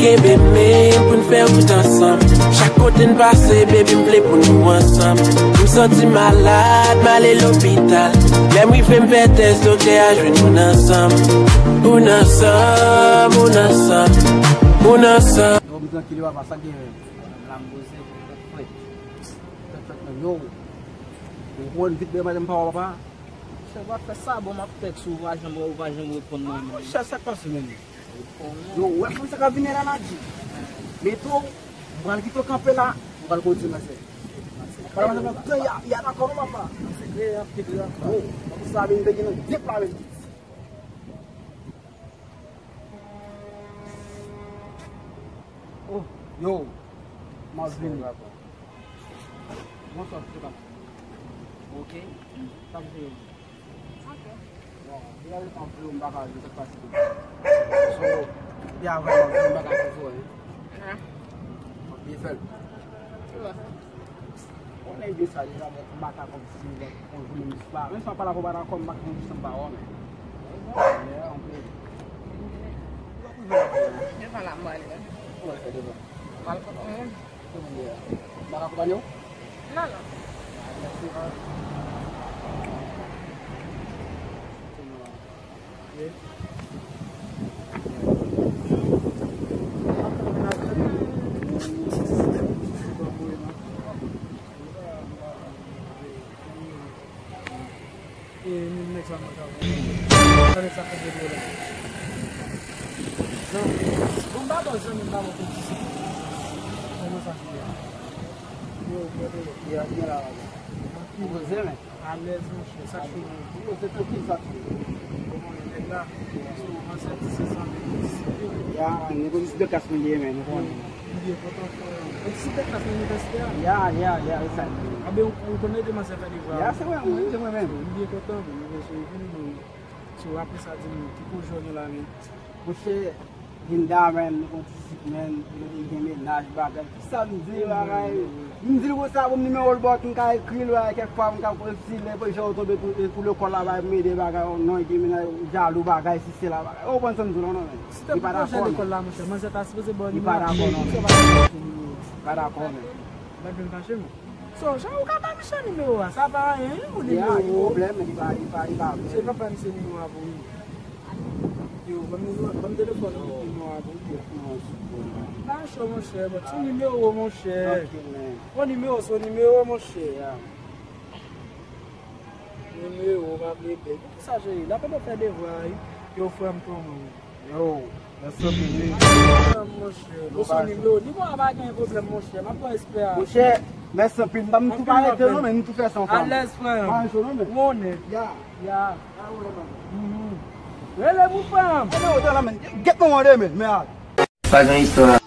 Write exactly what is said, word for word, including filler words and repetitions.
Kenbe men pou n fè wout ansanm. Chak kote n pase, baby, m vle pou nou ansanm. M santi malad, m ale lopital. Lè m rive, m fè tès, doktè a jwenn moun ansanm. Moun ansanm, moun ansanm, moun ansanm. Yo, m trankil, papa, sa k gen menm? La m poze, frè. Tèt fèt nan yo. Ou konprann vit bè maten m pa wè papa. Monchè, pa fè sa, bon, m ap tèks ou, ou pa janm, ou pa janm reponn mwen. Monchè, sa k pase menm? Yo, ou wè fanm sa k ap vini la, Nadji? Meto, m pral kite w kanpe la, m pral kontye nan sè. Pral mache nan tan, y a, y a dakò non, papa. Se grè, y ap te grè. Yo, pou sa, vin te gen nan de pla menm. Oh, yo, m ap vini. Bonswa, tout ap. Ok. Sa m te. Ok. Bon, deja letan vle m pa ka jwe, sa k pase. So, deja vrèman vle m pa ka jwe fò, hein. Ah. Ok, fè l. Konnen de sa deja, mwen pa ka kòm si mwen konn jounen m pa. Menm si mwen pa dakò, pa dakò, m pa konn jounen m pa wè, men. Yeah, on peut. Yo pa la m ale. Ou wè fè devan. Mal konprann. Kounye a. M pa ka akonpanye w? Non, non. Mèsi, man. E, menm nèg sa mwen ka wè. Sa nèg sa fè de la. Non. Bon, m pa bon, zanmi, m pa bon pou disip. Kòman sa fè? Yo, kote yo? Yo, yo la, la. Ou poze, men. Alèz, monchè, sa cho, men. Ou poze, trankil, sa cho. Bon, men, nèg la, so, ansèt, se zanmi, disip. Ya, nèg disip de klas mwen ye, men, nou konnen. M byen kontan, frè. Ou disip de klas nan inivèsite a? Ya, ya, ya, e sa. A ben, ou, ou konnen demen se fè devwa. Ya, se mwen, mwen, se mwen menm. M byen kontan, men, nou bezwen vini, nou. So, apre sa, di m, ki pwojè w gen la, men? Monchè, Linda, men, nou konn disip, men, nou te gen mennaj, bagay. Kisa m di, bagay? M di l konsa, bon, m nimewo l ba w, m ka ekri l, bagay, kèk fwa, m ka, si lè pwojè w tonbe pou, pou lekòl la, bagay, pou m ede, bagay, non, gen mennaj, jalou, bagay, si se la, bagay. Ou konprann sa m di w la, non, men. Si te pou pwojè lekòl la, monchè, manzè ta sipoze ba w nimewo a. Li pa dakò, non, men. Li pa dakò, men. Ou pa t vin fache, non. So, jan ou ka ba misye nimewo a, sa pa anyen, wi, ou nimewo. Ya, ki pwoblèm, li pa, li pa, li pa vle. Misye pa ba misye nimewo a pou ou. Yo, ban m nimewo, ban m telefòn ou, nimewo a pou ou. Non, sou bon. Pa cho, monchè, bon, ti nimewo, monchè. Tranquille, man. Bon nimewo, se yon nimewo, monchè. Ya. Nimewo, pa vle bèl. Poukisa, cheri? L ap fè devwa, wi. Yo, frè m, kòman w ye? Yo, mèsi anpil, wi. Monchè, bon, se nimewo. Nimewo a pa gen pwoblèm, monchè. M ap pran respè a. Monchè, mèsi anpil. M pa, m tou pa rete non, men m tou fè san fanm. Alèz, frè m. Pa cho non, men. Ou on nèg. Ya. Ya. Mhm. Rele pou frè m. Rele pou frè m, men. Get mwen, men, men. Pa gen istwa.